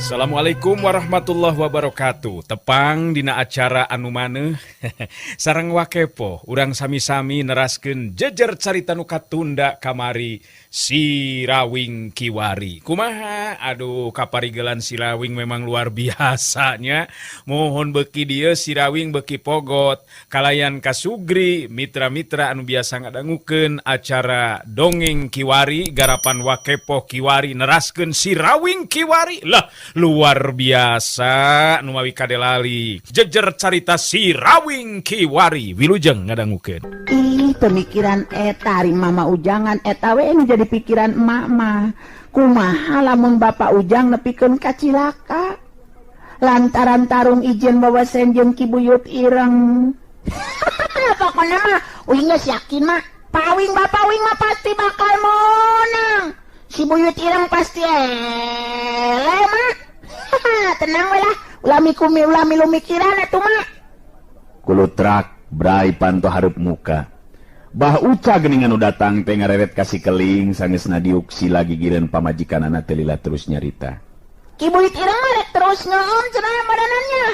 Assalamualaikum warahmatullahi wabarakatuh. Tepang dina acara anu maneuh sareng Wakepo, urang sami-sami neraskeun jejer carita nu katunda kamari, Si Rawing Kiwari. Kumaha? Aduh, kaparigelan Si Rawing memang luar biasanya. Mohon beki dieu Si Rawing beki pogot kalayan kasugri mitra-mitra anu biasa ngadangukeun acara Dongeng Kiwari garapan Wakepo Kiwari, neraskeun Si Rawing Kiwari lah, luar biasa. Nu mawi kadelali jejer carita Si Rawing Kiwari, wilujeng ngadangukeun. Ih, pemikiran eta ari Mama Ujangan, eta we nu jadi pikiran emak mah. Kumaha lamun Bapak Ujang nepikeun ka cilaka lantaran tarung ijen wawasen jeung Ki Buyut Ireng? Pokoknya mah uing geus yakin mah, Pawing, Bapak Wing mah pasti bakal menang. Si Buyut Ireng pasti eleh mah. Tenang we lah, ulah mikumi, ulah milu mikiran atuh mah. Kulutrak brai panto hareup muka. Bah Uca geuningan nu datang teh ngareret ka si Keling sangeusna diuk sila gigireun pamajikanana teh lila terus nyarita. Ki Buyut Ireng mah rek terus ngeum cenah badanannya.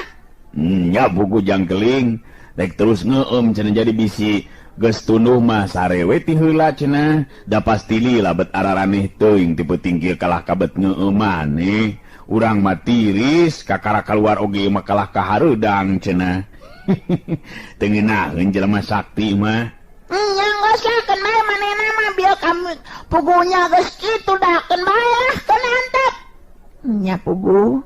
Nya buku Jang Keling rek terus ngeum cenah, jadi bisi geus tunduh mah sare we ti heula cenah, da pasti lila bet araraneh teuing ti peuting kieu kalah kabet ngeum maneh. Urang mah tiris kakara kaluar oge mah kalah kahareudang cenah. Teu ngeunaheun jelema sakti mah. Nya geus lah, keun bae manehna mah, bieu kami pugunya geus kitu dah, keun bae lah, keun antep. Nya pugu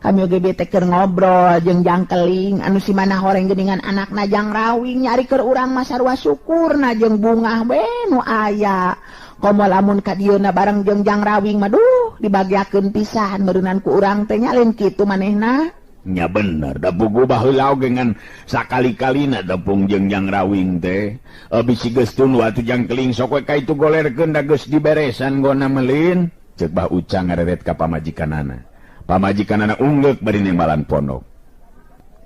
kami oge bete keur ngobrol jeung Jang Keling anu si mana horeng geuningan anakna Jang Rawing, nyari keur urang mah sarua syukurna jeung bungah we nu aya. Komo lamun ka dieuna bareng jeung Jang Rawing mah, duh, dibagiakeun pisan meureunnan ku urang teh nya, lain kitu manehna? Nya bener da pugu, baheula oge ngan sakali-kalina tepung jeung Jang Rawing teh. Bisi geus tunduh atuh Jang Keling, sok we ka itu golerkeun, da geus diberesan gona melin, ceuk Bah Uca ngareret ka pamajikanana. Pamajikanana unggeuk bari nembalan pondok.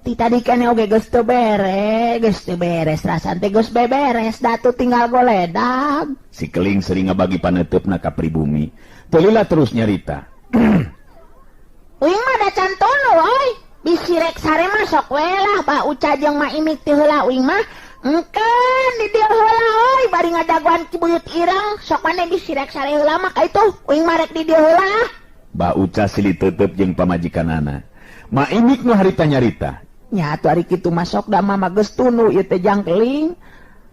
Ti tadi kene oge geus teu beres, geus teu beres rasaan teh geus beberes, datu tinggal goledag. Si Keling sering ngabagi paneuteup-na ka pribumi. Teu lila terus nyarita. Uing mah da can tunduh euy. Bisi rek sare mah sok we lah Bah Uca jeung Ma Imik teh heula, uing mah engkeun di dieu heula euy bari ngadagoan Ki Buyut Ireng. Sok maneh bisi rek sare heula mah ka itu, uing mah rek di dieu heula. Bah Uca silih teuteub jeung pamajikanana. Ma Imik nu harita nyarita. Nya atuh ari kitu mah sok, da mama geus tunduh ieu teh Jang Keling.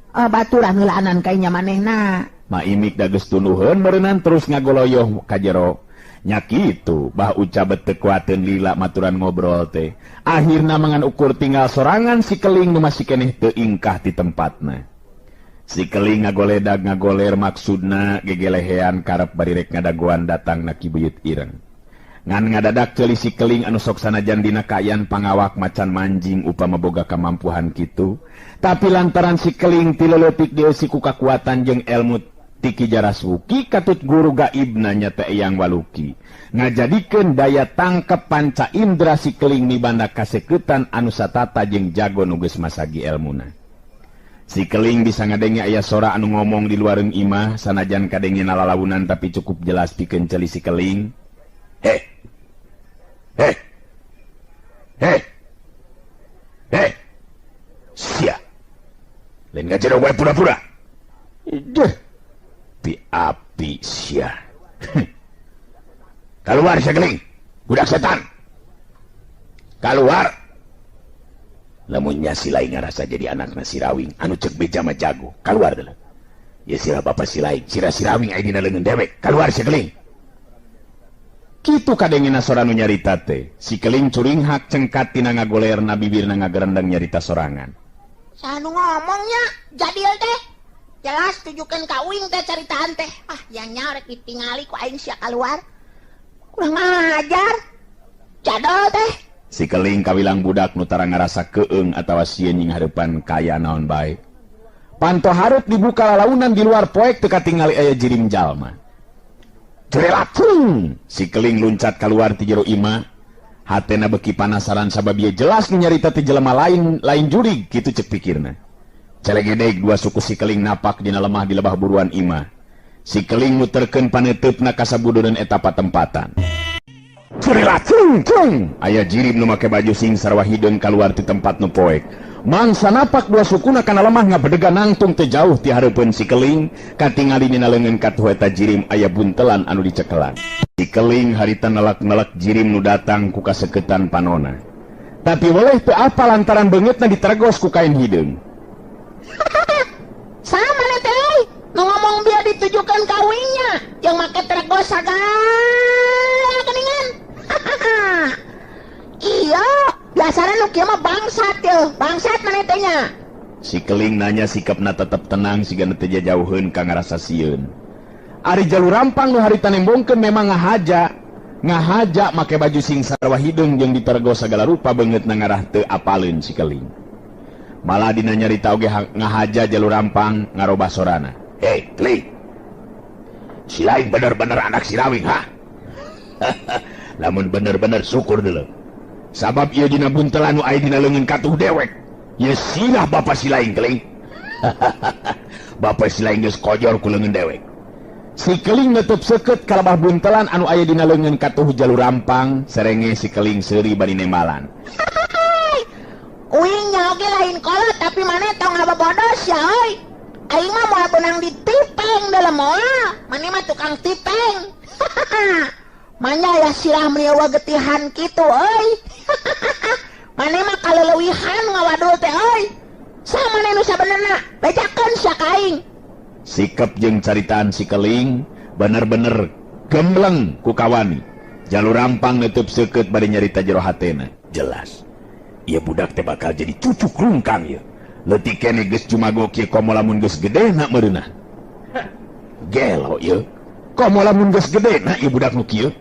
Baturan heulaanan kainya manehna. Ma Imik da geus tunduheun meureunnan terus ngagoloyoh ka jero. Nya kitu, Bah Uca bet teu kuateun lila maturan ngobrol teh. Akhirna mangan ukur tinggal sorangan si Keling nu masih keneh teu ingkah ti tempatna. Si Keling ngagoledag ngagoler, maksudna gegelehean karep bari rek ngadagoan datangna Ki Buyut Ireng. Ngan ngadadak ceuli si Keling anu sok sanajan dina kaayaan pangawak macan manjing upama boga kamampuhan kitu. Tapi lantaran si Keling ti leutik dieusi ku kakuatan jeung elmu ti Ki Jaraswuki katut guru gaibna nyata Eyang Waluki, ngajadikeun daya tangkep panca indra si Keling mibanda kasekeutan anu satata jeung jago nu geus masagi elmuna. Si Keling bisa ngadenge aya sora anu ngomong di luareung imah, sanajan kadenge nalalaunan tapi cukup jelas pikeun ceuli si Keling. Heh. Heh. Heh. Heh. Sia. Lain ngajero wae pura-pura. Deh. Pi api sia. Keluar sia Keling. Budak setan. Keluar. Lamunnya si lain ngarasa jadi anakna si Rawing anu cek beja mah jago. Keluar dulu. Ya sira bapa si lain, sira si Rawing aya dina leungeun dewek. Keluar sia Keling. Kitu kadengena sora nu nyarita teh. Si Keling curinghak cengkat tina ngagolerna, bibirna ngagerendeng nyarita sorangan. Sanu ngomongnya jadil teh. Jelas tujukan ka uing teh caritaan teh. Ah, yang nyarek ditingali ku aing sia keluar. Kurang ajar. Jadol teh. Si Keling kawilang budak nu tara ngarasa keung atawa sieun nying hareupan kaya naon bae. Panto hareup dibuka lalaunan di luar poek teu katingali aya jirim jalma. Cerelakung! Si Keling luncat keluar ti jero imah. Hatena beki panasaran sabab ieu jelas nu nyarita ti jelema lain, lain jurig kitu cek pikirna. Celegedeg dua suku si Keling napak dina lemah di lebah buruan imah. Si Keling muterkeun paneuteup ka sabudureun eta patempatan. Curila cung cung aya jirim nu make baju sing sarwa hideung kaluar ti tempat nu poek. Mangsa napak dua sukuna kana lemah ngabedega nangtung teu jauh ti hareupeun si keling katingali dina leungeun katuh eta jirim aya buntelan anu dicekelan. Si keling harita nelak-nelak jirim nu datang ku kaseketan panona. Tapi boleh teu apa lantaran beungeutna ditergos ku kain hideung. Sama nih teh, nu ngomong biar ditujukan kawinnya yang make tergos sagala keningan. Iya, biasanya nu kieu mah bangsat yeuh, bangsat maneh teh nya. Si keling nanya sikapna tetep tenang sigana teu jauheun ka ngarasa sieun. Ari Jalu Rampang nu harita nembongkeun memang ngahaja. Ngahaja make baju sing sarwa hideung jeung ditergos sagala rupa beungeutna ngarah teu apaleun si keling. Malah dina nyarita oge ngahaja Jalu Rampang ngarobah sorana. Hei, keling. Si lain bener-bener anak si Rawing, ha? Lamun bener-bener syukur dulu. Sabab ieu dina buntelan nu aya dina leungeun katuh dewek. Ye silah bapa si lain keling. Bapa si lain geus kojor ku leungeun dewek. Si keling neutup seukeut kalabah buntelan anu aya dina leungeun katuh Jalu Rampang, serenge si keling seuri bari nembalan. Uing nya oge lain kolot tapi maneh tong ngabobodos ya euy. Aing mah moal beunang ditipeng dalam moal. Maneh mah tukang tipeng. Manya ya sirah meni getihan kitu euy. Maneh mah kaleleuwihan ngawadul teh euy. Saha maneh nu sabenerna? Bejakeun sia ka aing. Sikap jeung caritaan si keling bener-bener gembleng ku kawani. Jalu Rampang neutup seukeut bari nyarita jero hatena. Jelas. Ieu budak teh bakal jadi cucu rungkang ieu. Leutik keneh geus jumago kieu komo lamun geus gedena meureunah. Gelo ieu. Komo lamun geus gedena ieu budak nu kieu.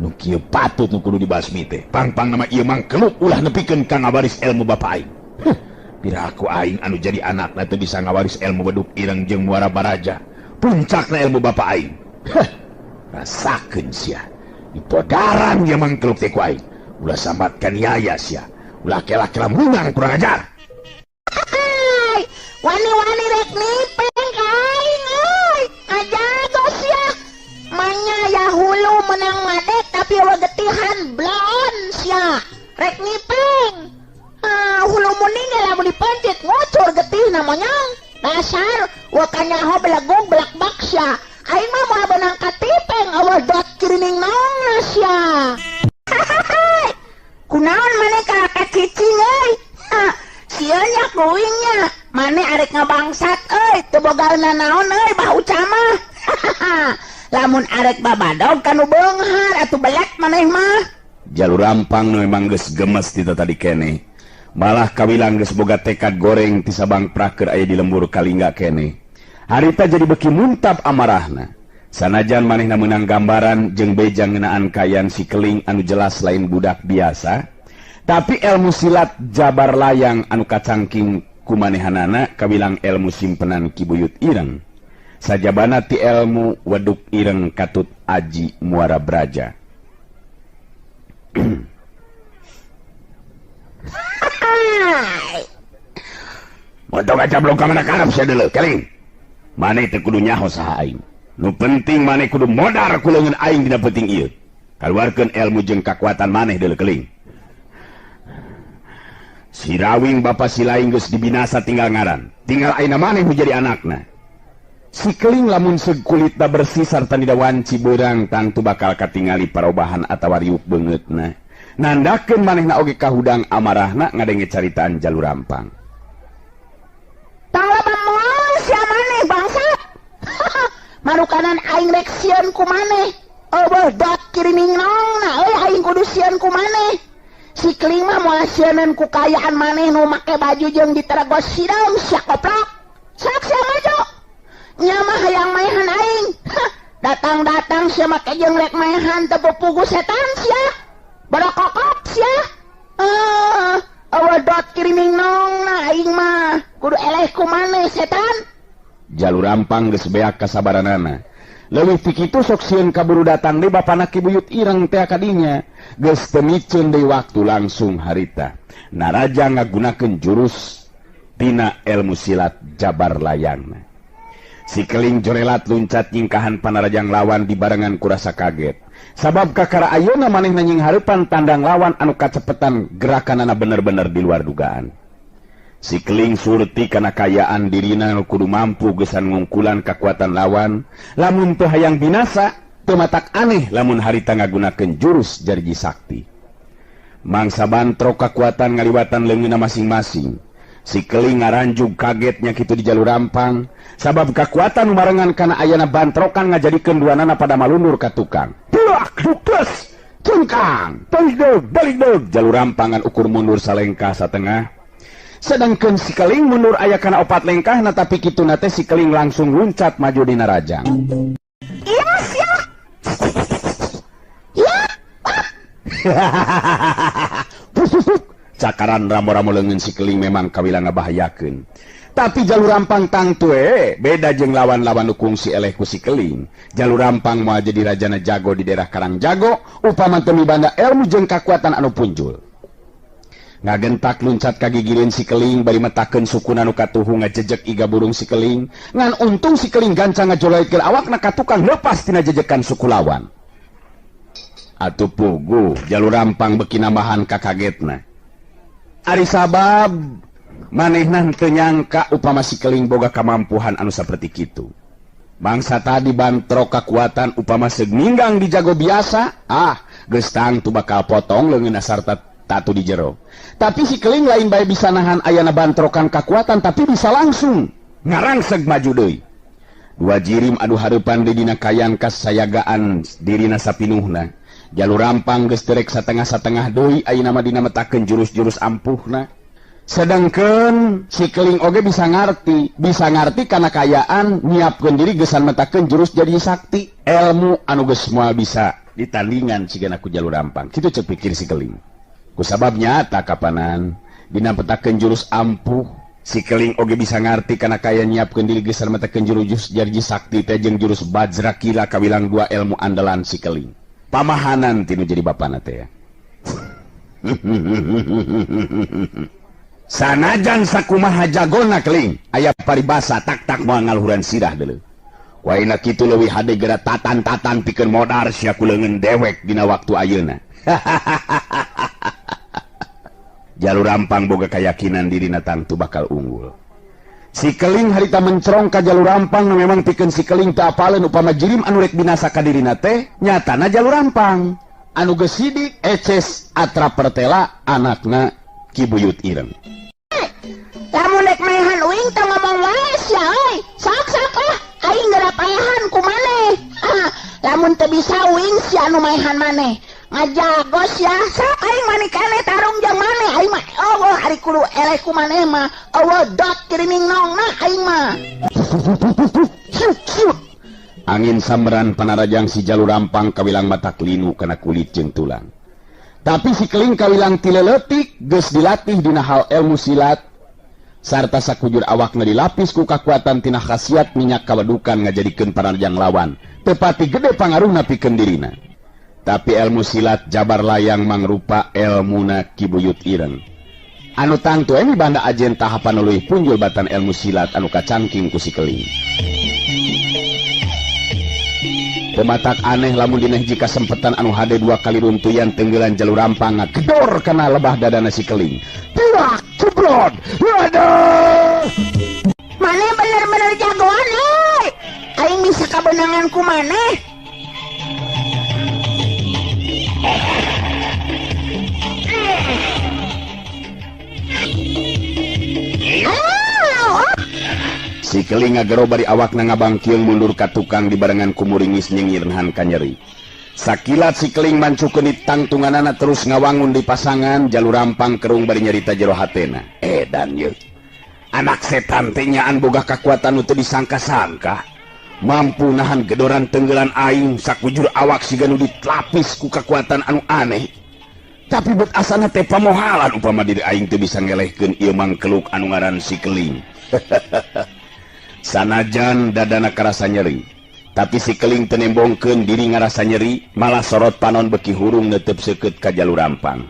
Nu kieu patut nu kudu dibasmi teh. Pang-pang nama ieu mangkeluk ulah nepikeun ka ngawaris ilmu bapa aing. Pira aku aing anu jadi anakna teu bisa ngawaris ilmu beduk ireng jeung muara baraja. Puncakna ilmu bapa aing. Rasakeun sia. Dipodaran ieu mangkeluk teh ku aing. Ulah sambatkan yaya sia. Ulah kela-kela munang kurang ajar. Wani-wani rek nipeng ka aing euy. Ngajago sia. Manya ya hulu menang madek tapi eueuh getihan blon sia. Rek nipeng. Ah, hulu muning lamun dipencet ngucur getihna monyong. Dasar wa kanyaho belegug belakbak sia. Aing mah moal beunang katipeng eueuh dot kirining naongna sia. Kunaon maneh ka cicing euy? Sieun nya kuing nya. Maneh arek ngabangsat euy, teu boga nanaon euy bah uca mah. Lamun arek babadog kanu beunghar atuh belet maneh mah. Jalu Rampang nu memang geus gemes ti tadi keneh. Malah kawilang geus boga tekad goreng ti Sabang Praker aya di lembur Kalingga keneh. Harita jadi beki muntab amarahna. Sanajan manehna meunang gambaran jeung beja ngeunaan kayan si keling anu jelas lain budak biasa, tapi ilmu silat jabar layang anu kacangking ku manehanana kawilang ilmu simpenan Ki Buyut Ireng. Sajabana ti ilmu weduk ireng katut aji muara braja. Montong aja belum ka mana karep sia deuleu keling. Maneh teu kudu nyaho saha aing. Nu penting maneh kudu modar ku leungeun aing dina penting ieu. Kaluarkeun ilmu jeung kakuatan maneh deuleu keling. Si Rawing bapa si lain geus dibinasa tinggal ngaran. Tinggal ayeuna maneh nu jadi anakna. Si keling lamun seug kulitna bersih sarta nida wanci beurang tangtu bakal katingali parobahan atawa riuk beungeutna. Nandakeun manehna oge kahudang amarahna ngadenge caritaan Jalu Rampang. Tong loba moal sia maneh bangsat. Marukanan aing rek sieun ku maneh. Eueuh dot kirining naongna euy aing kudu sieun ku maneh. Si keling mah moal sieunan ku kaayaan maneh nu make baju jeung ditergos sireum sia koplok. Sok sia maju. Nya mah hayang maehan aing. Datang-datang sia make jeung rek maehan teu pupugu setan sia. Barokokok sia. Eueuh dot kirining naongna aing mah kudu eleh ku maneh setan. Jalu Rampang geus beak kasabaranana. Leuwih ti kitu sok sieun kaburu datang deui bapana Ki Buyut Ireng teh kadinya. Geus teu miceun deui waktu langsung harita. Naraja ngagunakeun jurus tina ilmu silat jabar layangna. Si keling jorelat luncat nyingkahan panarajang lawan dibarengan kurasa kaget. Sabab kakara ayeuna manehna nying hareupan tandang lawan anu kacepetan gerakanana bener-bener di luar dugaan. Si Keling surti kana kayaan dirina nu kudu mampu gesan ngungkulan kakuatan lawan, lamun teu hayang binasa, teu matak aneh lamun harita ngagunakeun jurus jarji sakti. Mangsa bantrok kakuatan ngaliwatan leungeunna masing-masing. Si Keling ngaranjug kagetnya kitu di jalur rampang, sabab kakuatan barengan kana ayana bantrokan ngajadikeun duanana pada malundur ka tukang. Tulak, dukes, cengkang, balik deug, jalur rampangan ukur mundur salengkah satengah. Sedangkan si Keling mundur aya kana opat lengkahna, tapi kituna teh si Keling langsung luncat maju dina rajang. Iya sia. Ya. Cakaran ramo-ramo leungeun si Keling memang kawilang ngabahayakeun. Tapi jalur rampang tangtu beda jeung lawan-lawan nu kungsi eleh ku si Keling. Jalur rampang moal jadi rajana jago di daerah Karangjago, upama teu mibanda ilmu jeung kakuatan anu punjul. Ngagentak luncat kagigireun si Keling bari metakeun sukuna nu katuhu ngajejek iga burung si Keling. Ngan untung si Keling gancang ngajolaitkeun awakna ka tukang leupas tina jejekan suku lawan. Atuh puguh jalur rampang beuki nambahan kakagetna. Ari sabab manehna teu nyangka upama si Keling boga kamampuhan anu saperti kitu. Bangsa tadi bantrok kakuatan upama seug ninggang di jago biasa, geus tangtu bakal potong leungeunna sarta tatu di jero. Tapi si Keling lain bae bisa nahan ayana bantrokan kakuatan, tapi bisa langsung ngarangseg maju deui. Dua jirim adu hareupan di dina kayan kasayagaan dirina sapinuhna. Jalur rampang geus terek satengah-satengah deui ayeuna mah dina metakeun jurus-jurus ampuhna. Sedangkan si Keling oge bisa ngarti kana kayaan nyiapkeun diri geus metakeun jurus jadi sakti, ilmu anu geus moal bisa ditandingan sigana ku jalur rampang. Kitu ceuk pikir si Keling. Ku sabab nyata kapanan dina petakeun jurus ampuh, si Keling oge bisa ngarti kana kaya nyiapkeun diri geus metakeun jurus jadi sakti teh jeung jurus Bajrakila kawilang dua ilmu andalan si Keling. Pamahanan tinu jadi bapana teh ya. Sanajan sakumaha jagona Keling, aya paribasa tak-tak moal ngaluhuran sirah deuleu. Waina kitu leuwih hade geura tatan-tatan pikeun modar sia ku leungeun dewek dina waktu ayeuna. Jalur rampang boga kayakinan dirina tangtu bakal unggul. Si Keling harita mencerong ka jalur rampang nu memang pikeun si Keling teu apaleun upama jirim anu rek binasa ka dirina teh nyatana jalur rampang anu geus sidik eces atra pertela anakna Ki Buyut Ireng. Lamun rek maehan uing teu ngomong wae sia euy. Sok-sok lah aing geura paehan ku maneh. Lamun teu bisa uing sia anu maehan maneh. Ngajago sia, sok aing mani keneh tarung jeung maneh aing mah eueuh ari kudu eleh ku maneh mah eueuh dot kiriming nongna aing mah. Angin samberan panarajang si jalur rampang kawilang matak linu kana kulit jeung tulang. Tapi si Keling kawilang ti leutik geus dilatih dina hal ilmu silat sarta sakujur awakna dilapis ku kakuatan tina khasiat minyak kawadukan ngajadikeun panarajang lawan tepati gede pangaruhna pikeun dirina. Tapi ilmu silat jabar layang mangrupa elmuna Ki Buyut Ireng. Anu tangtu emi banda ajen tahapan leuwih punjul batan ilmu silat anu kacangking ku si Keling. Pematak aneh lamun dina hiji kasempetan anu hade dua kali runtuyan tenggelan jalur rampang ngagedor kana lebah dadana si Keling. Tiwak ceblod. Waduh. Maneh bener-bener jagoan euy. Aing bisa kabeunangan ku maneh. Si Keling ngagero bari awakna ngabangkieung mundur ka tukang dibarengan ku muringis nyengir nahan kanyeri. Sakilat si Keling mancukeun di tangtunganana terus ngawangun di pasangan jalur rampang kerung bari nyarita jero hatena. Edan yeuh. Anak setan teh nyaan boga kakuatan nu teu disangka-sangka. Mampu nahan gedoran tenggelan aing sakujur awak siga nu ditlapis ku kakuatan anu aneh. Tapi bet asana teh pamohalan upama diri aing teu bisa ngelehkeun ieu mangkeluk anu ngaran si Keling. Sanajan dadana karasa nyeri, tapi si Keling teu nembongkeun diri ngarasa nyeri, malah sorot panon beki hurung netep seukeut ka jalur rampang.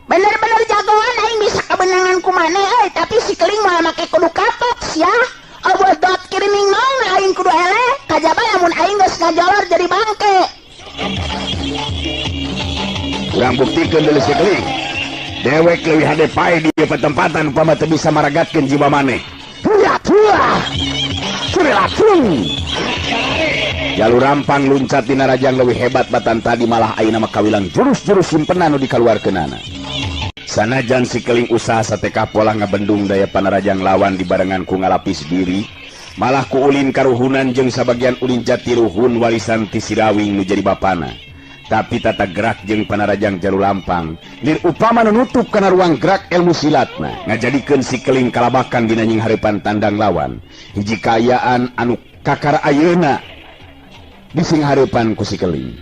Bener-bener jagoan aing bisa kebenangan ku maneh euy, tapi si Keling moal make kudu kapok sia. Eueuh dot kiriming nong aing kudu eleh, kajaba lamun aing geus ngajolot Urang buktikeun deui si keling. Dewek leuwih hade pae di patempatan upama teu bisa maragatkeun jiwa maneh. Jalur rampang luncat dina rajang leuwih hebat batan tadi malah ayeuna mah kawilang jurus-jurus simpenan nu dikaluarkeunana. Sanajan si keling usaha sateka pola ngabendung daya panarajang lawan dibarengan ku ngalapis diri, malah ku ulin karuhunan jeung sabagian ulin jatiruhun warisan ti Sirawing nu jadi bapana. Tapi tata gerak jeung panarajang Jalur Lampang lir upama nu nutup kana ruang gerak ilmu silatna ngajadikeun si keling kalabakan dina nying hareupan tandang lawan. Hiji kaayaan anu kakara ayeuna dising hareupan ku si keling.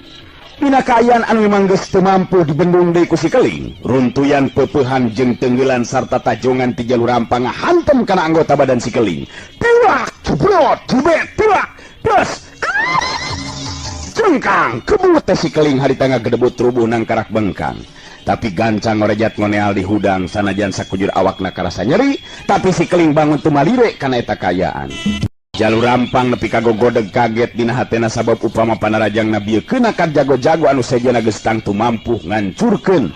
Dina kaayaan anu memang geus teu mampu dibendung deui ku si keling, runtuyan peupehan jeung tenggelan sarta tajongan ti Jalur Lampang ngahantem kana anggota badan si keling. Tiwak, jebrot, jebet, tiwak, plus cengkang, kebut teh si keling harita ngagedebut rubuh nang karak bengkang. Tapi gancang ngorejat ngoneal di hudang sanajan sakujur awakna karasa nyeri, tapi si keling bangun tumalire kana eta kaayaan. Jalur Rampang nepi ka gogodeg kaget dina hatena sabab upama panarajang nabi keuna ka jago-jago anu sejenna geus tangtu mampu ngancurkeun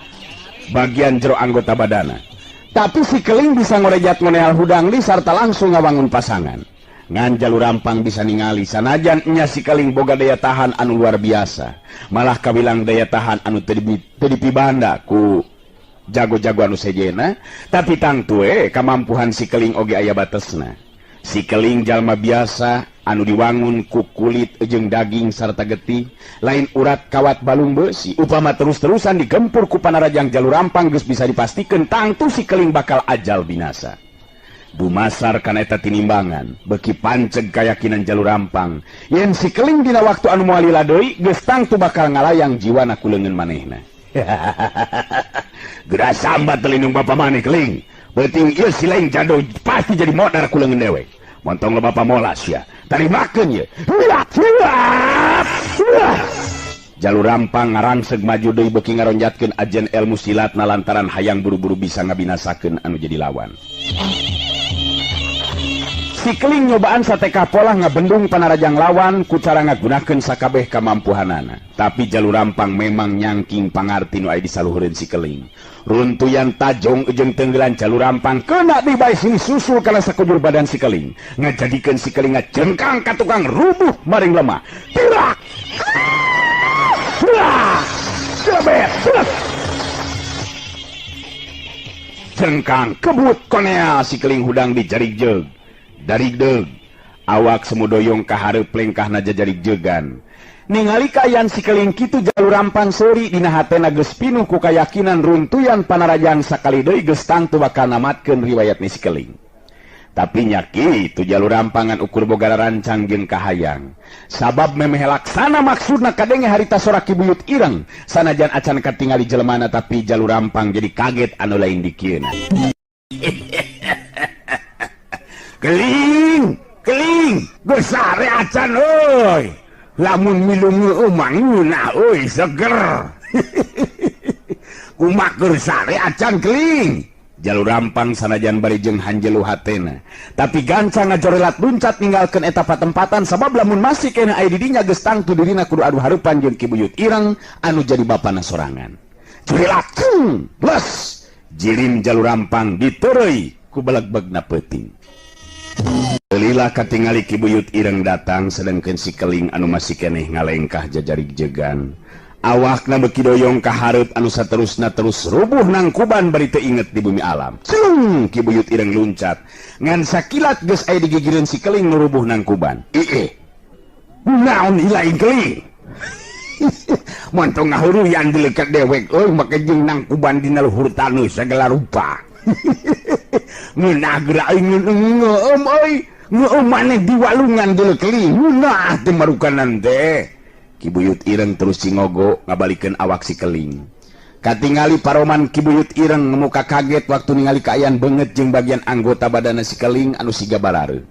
bagian jero anggota badana. Tapi si keling bisa ngorejat ngoneal hudang li sarta langsung ngawangun pasangan. Ngan Jalur Rampang bisa ningali sanajan nya si keling boga daya tahan anu luar biasa, malah kawilang daya tahan anu teu dipibanda ku jago-jago anu sejena, tapi tangtu we kamampuhan si keling oge aya batesna. Si keling jalma biasa anu diwangun ku kulit jeung daging sarta getih, lain urat kawat balung beusi. Upama terus-terusan digempur ku panarajang Jalur Rampang geus bisa dipastikeun tangtu si keling bakal ajal binasa. Dumasar kana eta tinimbangan, beuki panceg kayakinan Jalur Rampang yen si keling dina waktu anu moal lila deui geus tangtu bakal ngalayang jiwana ku leungeun manehna. Geura sambat telindung bapa maneh keling. Beuting ieu si lain jado pasti jadi modar ku leungeun dewek. Montong lo bapa molas ya. Tarimakeun ye. Jalur Rampang ngarangseg maju deui beuki ngaronjatkeun ajen ilmu silatna lantaran hayang buru-buru bisa ngabinasakeun anu jadi lawan. Si keling nyobaan sateka pola ngabendung panarajang lawan ku cara ngagunakeun sakabeh kamampuhanana. Tapi Jalur Rampang memang nyangking pangarti nu aya di saluhureun si keling. Runtuyan tajong jeung tenggelan Jalur Rampang kena dibae sini susul kana sakujur badan si keling. Ngajadikeun si keling ngajengkang ka tukang rubuh maring lemah. Tirak! Jebet! Jengkang kebut konea si keling hudang di jarik jeug. Dari deug awak semudoyong kahareup lengkahna jajarik jegan. Ningali kaayaan si keling kitu Jalur Rampang seuri dina hatena geus pinuh ku kayakinan runtuyan panarajang sakali deui geus tangtu bakal namatkeun riwayat ni si keling. Tapi nya kitu Jalur Rampangan ukur boga rancang jeung kahayang. Sabab memeh laksana maksudna kadenge harita sora Ki Buyut Ireng sanajan acan katingali jelemana tapi Jalur Rampang jadi kaget anu lain dikieuna. Keling, keling, geus sare acan euy. Lamun milu ngeumang ngeunah euy seger. Kumaha keur sare acan keling. Jalur Rampang sanajan bari jeung hanjelu hatena, tapi gancang ngajorelat luncat ninggalkeun eta patempatan sabab lamun masih keneh aya di dinya geus tangtu dirina kudu adu hareupan jeung Ki Buyut Ireng anu jadi bapana sorangan. Jurilakeun, les jirim Jalur Rampang diteureuy ku belegbegna peuting. Lila katingali Ki Buyut Ireng datang sedengkeun si keling anu masih keneh ngalengkah jajarik jegan. Awakna beuki doyong ka hareup anu saterusna terus rubuh nangkuban bari teu inget di bumi alam. Cung Ki Buyut Ireng luncat. Ngan sakilat geus aya digigireun si keling nu rubuh nangkuban. Iih. Naon ilaing keling? Montong ngahuruyan dileukeut dewek euy make jeung nangkuban dina luhur taneuh sagala rupa. Ngeunah geura ngeum euy. Ngeum maneh di walungan deuleu keling. Ngeunah teh marukanan teh. Ki Buyut Ireng terus cingogo ngabalikeun awak si keling. Katingali paroman Ki Buyut Ireng muka kaget waktu ningali kaayaan beungeut jeung bagian anggota badana si keling anu siga balareuh.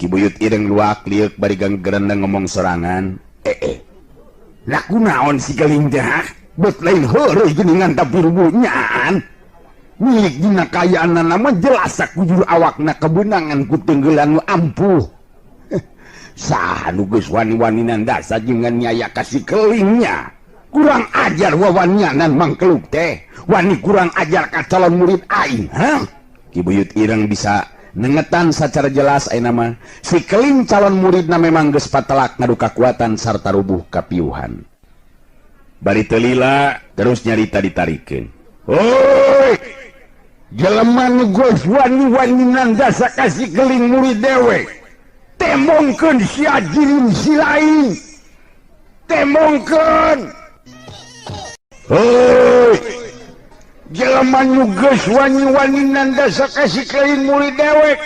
Ki Buyut Ireng luak lieuk bari ganggerendeng ngomong sorangan. Lah kunaon si keling teh ha? Bet lain heureuy geuningan tapi rubuh nyaan. Milik dina kayaanna mah jelas sakujur awakna kebenangan ku tenggelan nu ampuh. Saha nu geus wani-waninan dasa jeung nyaya ka si kelingnya. Kurang ajar wawanyanan mangkeluk teh. Wani kurang ajar ka calon murid aing, ha? Ki Buyut Ireng bisa nengetan secara jelas ayeuna mah si Keling calon muridna memang geus patelak ngadu kakuatan sarta rubuh kapiuhan. Bari teu lila terus nyarita ditarikeun. Hoi! Jelema nu geus wani-wani nandasa ka si Keling murid dewek. Temongkeun sia jirim si lain. Temongkeun. Hoi! Jelema nu geus wani-wani nandasa ka si Keling murid dewek.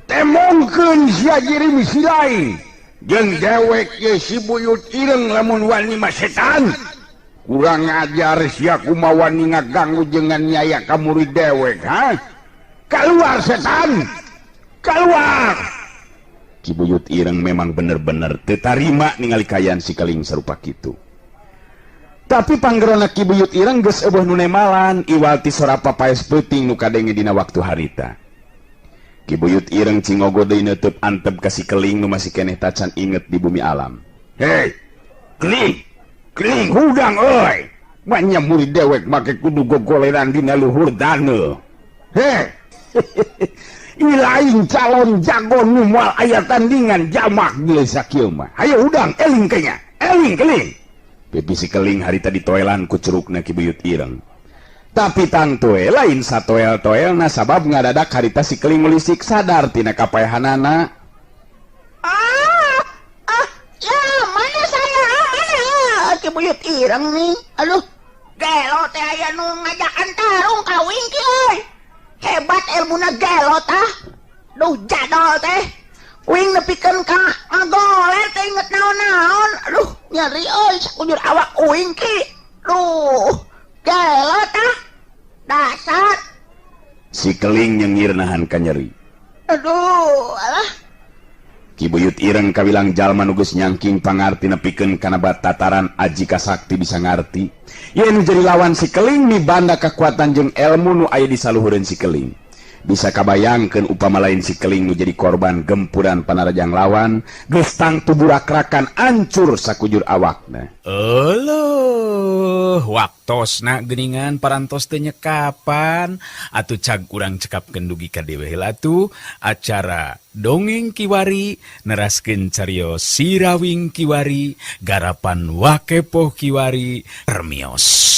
Temongkeun sia jirim si lain. Jeung dewek ye si Buyut Ireng lamun wani mah setan. Kurang ajar sia kumaha wani ngaganggu jengan nyaya ka murid dewek, ha? Keluar setan. Keluar. Ki Buyut Ireng memang bener-bener teu tarima ningali kaayaan si Keling sarupa kitu. Tapi panggerona Ki Buyut Ireng geus eueuh nu nemalan iwal ti sora papaes peuting nu kadenge dina waktu harita. Ki Buyut Ireng cingogo deui neuteub antep ka si Keling nu masih keneh tacan inget di bumi alam. Hei, Keling, Keling hudang euy. Manya murid dewek make kudu gogoleran dina luhur daneu. Hei. Ilain calon jago nu moal aya tandingan jamak geus sakieu mah. Hayo hudang eling kenya, eling Keling. Pipi si Keling harita ditoelan ku curugna Ki Buyut Ireng. Tapi tangtu lain satoel-toelna sabab ngadadak harita si Keling mulisik sadar tina kapaehanana. Ya mana saya, mana Ki Buyut Ireng nih. Aduh, gelo teh aya nu ngajakan tarung ka wingki euy. Hebat ilmuna gelo tah. Duh jadol teh. Wing nepikeun ka ngagoler teh inget naon-naon. Aduh, nyeri euy sakujur awak uing ki. Duh, gelo tah. Dasar si Keling nyengir nahan ka nyeri. Aduh, alah. Ki Buyut Ireng kawilang jalma nu geus nyangking pangarti nepikeun kana tataran aji kasakti bisa ngarti. Yen jadi lawan si Keling mibanda kakuatan jeung elmu nu aya di saluhureun si Keling. Bisa kabayangkeun upama lain si Keling nu jadi korban gempuran panarajang lawan, geus tangtu burakrakan ancur sakujur awakna. Euleuh, waktosna geuningan parantos teu nyekapan atuh cag urang cekapkeun dugi ka dewe heula atuh acara dongeng kiwari neraskeun carios Sirawing kiwari garapan Wakepoh kiwari permios.